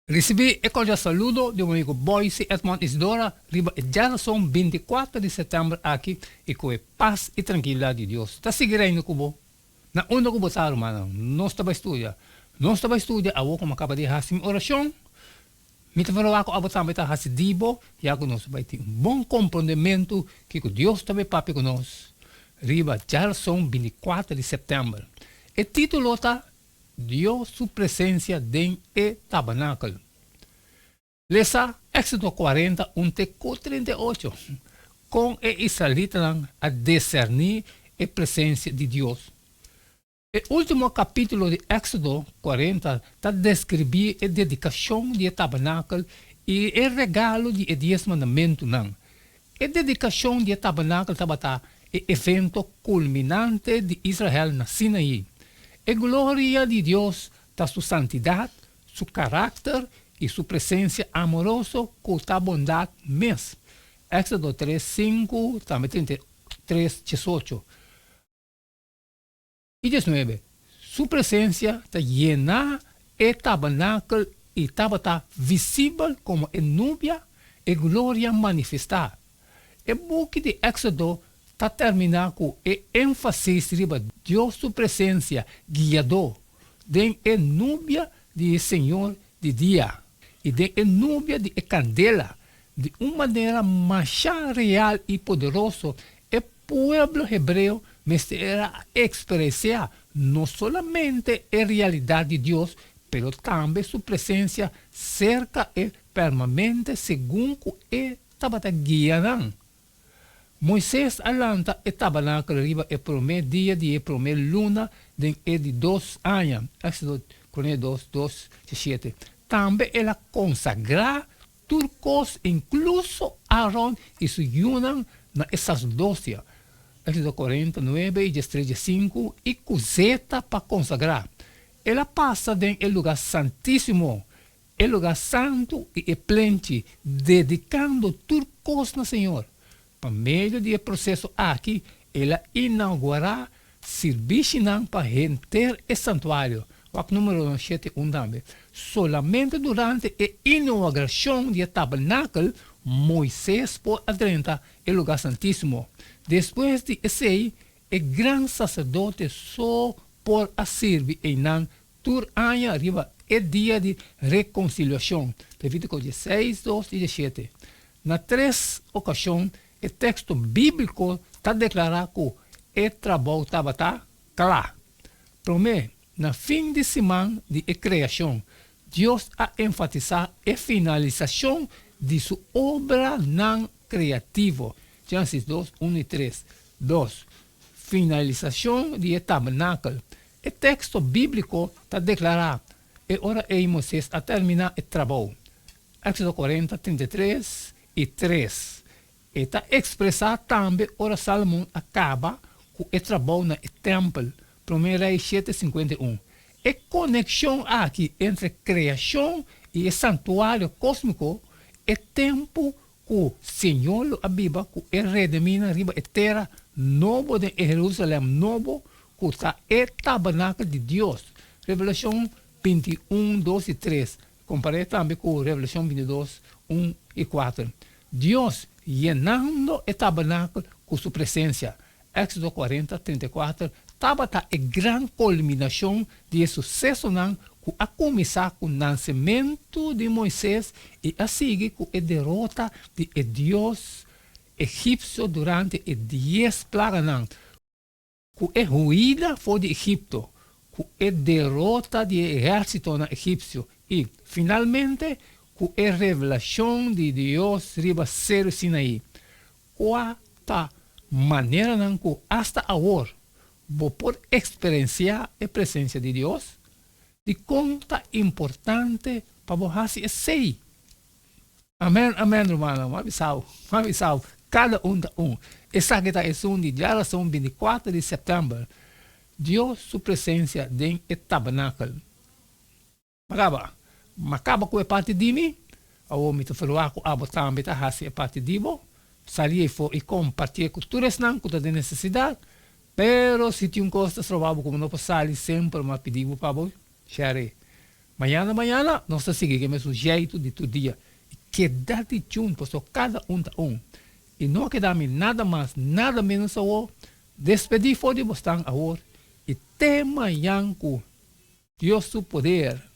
Risibí e kordial saludo di bo amigo Boyce Edmond Isidora riba e djarason 24 di sètèmber aki i ku e pas i trankilidat di Dios ta sigui reina ku bo na unda ku bo ta. Rumannan, nos ta bai studia. Nos ta bai studia awor ku mi a kaba di hasi mi orashon. Mi ta verwagt ku abo tambe ta hasi di bo, ya ku nos bai tin un bon komprondementu kiko Dios ta bai papia ku nos riba djarason 24 di sètèmber. E título ta Dios su presensia den e tabernakel. Lesa Éxodo 40 un te ku 38. Kon e israelitanan a diserní e presensia di Dios? E último kapítulo di Éxodo 40 ta deskribí e dedikashon di e tabernakel i e regalo di e Dies Mandamentunan. E dedikashon di e tabernakel tabata e evento kulminante di Israel na Sinaí. E gloria di Dios ta su santidat, su karakter i su presensia amoroso ku ta bondat mes. Éxodo 3, 5, tambe 33, 18 i 19. Su presensia ta yena e tabernakel i tabata visibel komo e nubia, e gloria manifestá. E buki di Éxodo ta terminá ku e énfasis riba Dios su presensia guiadó den e nubia di e Señor di dia i den e nubia di e kandela. Di un manera masha real i poderoso e pueblo hebreo mester a eksperensiá no solamente e realidat di Dios pero tambe su presensia serka e permanente segun ku e tabata guia nan. Moises a lanta e tabernakel riba e promé dia di e promé luna den e di dos aña, Éxodo 42, 2 te 7. Tambe el a konsagrá tur kos, inkluso Aaron i su yunan na e saserdosia, Éxodo 49 i 13 15, i ku zeta pa konsagrá. El a pasa den e lugá santísimo, e lugá santu i e plenchi, dedikando tur kos na Señor. Pa medio di e proseso aki, el a inaugurá sirbishinan pa henter e santuario. Wak Númeronan 7, 1 tambe. Solamente durante e inaugurashon di e tabernakel, Moises por a drenta e lugá santísimo. Despues di esei, e gran saserdote so por a sirbi einan tur aña riba e Dia di Rekonsiliashon, Levítiko 16, 2 i 17. Na tres okashon e teksto bíbliko ta deklará ku e trabou tabata kla. Promé, na fin di siman di e kreashon, Dios a enfatisá e finalisashon di su obranan kreativo, Génesis 2, 1 i 3. Dos, finalisashon di e tabernakel. E teksto bíbliko ta deklará, E ora ei Moises a terminá e trabou. Éxodo 40, 33 i 3. E ta ekspresá tambe ora Salomon a kaba ku e trabou na e tèmpel, Promé Rei 7, 51. E konekshon aki entre kreashon i e santuario kósmiko, e tempu ku Señor lo a biba ku e redemínan riba e tera nobo den e Herusalèm nobo ku ta e tabernakel di Dios, Revelashon 21, 2 i 3, kompar'é tambe ku Revelashon 22, 1 i 4. Dios yenando e tabernakel ku su presensia, Éxodo 40, 34, tabata e gran kulminashon di e susesonan ku a kuminsá ku nansementu di Moises i a sigui ku e derota di e dios egipsio durante e dies plaganan, ku e huida for di Egipto, ku e derota di e ehérsitonan egipsio i, finalmente, ku e revelashon di Dios riba Seru Sinaí. Kua ta maneranan ku asta awor bo por eksperensiá e presensia di Dios? Dikon ta importante pa bo hasi esei? Amèn, amèn, rumannan, mi a bisa bo, mi a bisa bo, kada un ta un. Esaki ta esun di djarason 24 di sèptèmber, Dios su presensia den e tabernakel. Mi a kaba, mi a kaba ku e parti di mi, awor mi ta ferwagt ku abo tambe ta hasi e parti di bo. Sali efo i kompartié ku tur esnan ku ta den nesesidat. Pero si tin un kos ta stroba bo ku bo no por sali, semper mi a pidi bo pa bo share. Mañana mañana nos ta sigui ku e mesun jeitu di tur dia i keda di tune pasobra kada un ta un i no a keda mi nada mas nada menos awor despedí for di bosnan awor i te mañan ku Dios su poder.